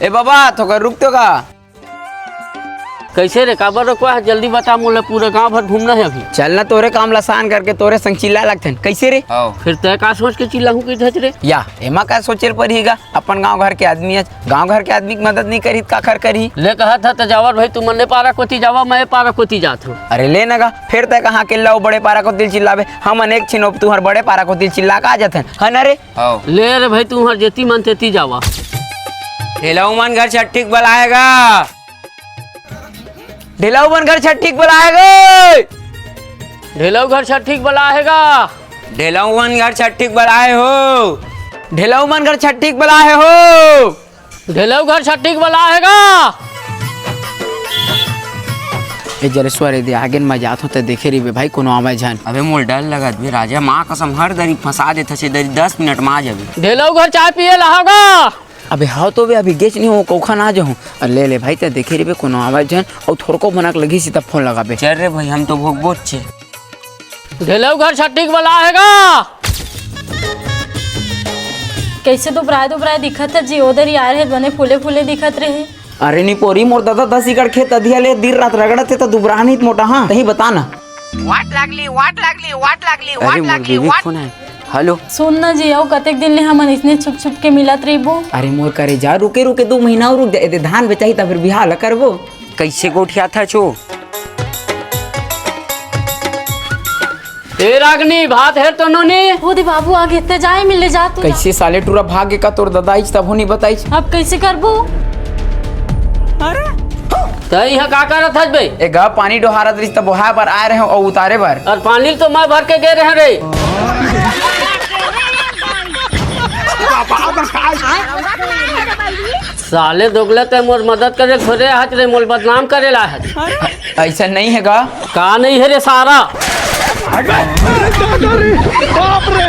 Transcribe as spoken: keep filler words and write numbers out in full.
ए बाबा, थोकर रुक तो का। कैसे रे, काबर रोकवा है? जल्दी बता, मोला पूरा गांव भर घूमना है अभी। चल ना, तोरे काम ल आसान करके तोरे संग चिल्ला लगथन। कैसे रे? आओ। फिर तय का सोच के चिल्लाहूं कि धच रे? या, एमा का सोचे ल परही गा? अपन गांव घर के आदमी अच, गांव घर के आदमी की मदद नहीं करही त काखर करही? ले कहत ह त जावर भाई, तू मन्ने पारा कोती जावा, मैं पारा कोती जात हूँ। अरे ले न गा, फिर तय कहाँ के लाओ बड़े पारा कोती चिल्लाबे? हम अनेक छिन तुहर बड़े पारा कोती चिल्ला का जथन, है ना रे? आओ। ले रे भाई, तुहर जेती मन तेती जावा। ढेलाऊ मन घर छट्ठी के बलाए गा। ढेलाऊ मन घर छट्ठी के बलाए गा। ढेलाऊ घर छट्ठी के बलाए गा। ढेलाऊ मन घर छट्ठी के बलाए हो। ढेलाऊ मन घर छट्ठी के बलाए हो। ढेलाऊ घर छट्ठी के बलाए गा। ए जलेश्वर, ए दे आगे न मैं जात हूँ, ते देखे रहिबे भाई, कोनो आवे झन। अबे मोल डर लगत बे राजा, माँ कसम हर दरी फंसा देथे, से दरी दस मिनट में आ जाबे। ढेलाऊ घर चाय पिए लाहोगा। अबे हाँ तो बे, अभी गेच नहीं हो, कौखा ना जाहूँ। अरे ले ले भाई, ते देखे रहिबे, कोनो आवे झन, और थोड़को भनक लगी सी तब फोन लगाबे। चल रे भाई, हम तो भोग बोच छे। ढेलऊ घर छट्ठी के बला हे गा। कैसे दुबराए दुबराए दिखत हे जी, ओदर ही आए रहे बने फूले फूले दिखत रहे। अरे नी पोरी, मोर दादा दस एकड़ खेत अधिया ले दिन रात रगड़त हे त दुबरा नहीं मोटा, हाँ तही बता ना। वाट लागली, वाट लागली, वाट लागली, अरे वाट मोर लागली, बेबी के वाट। फोन आए। हेलो। सुन ना जी, अउ कतेक दिन ले हमन इसने छुप छुप के मिलत रहिबो। अरे मोर करेजा, रुके रुके दू महीना अउ रुक जा, एदे धान बेचाही त फिर बिहाव ला करबो। कैसे गोठियाथस ओ? ए रागनी, भात हेर तो नोनी। ओ दे बाबू, आगे ते जाए मिले जा तू। कैसे साले टूरा भाग गे का, तोर दादा आइच तभो नहीं बताइच। अब कैसे करबो? तै इहाँ का करत हस बे? ए गा पानी डोहारत रहिस त बोहाय बर आए रहे अउ उतारे बर। अउ पानी तो मैं भर के गे रहे रे। साले दोगला, तै मोर मदद करे थोरे आहत रे, मोल बदनाम करे ला आहत। ऐसा नहीं हे गा। का नहीं हे रे सारा? बाप रे।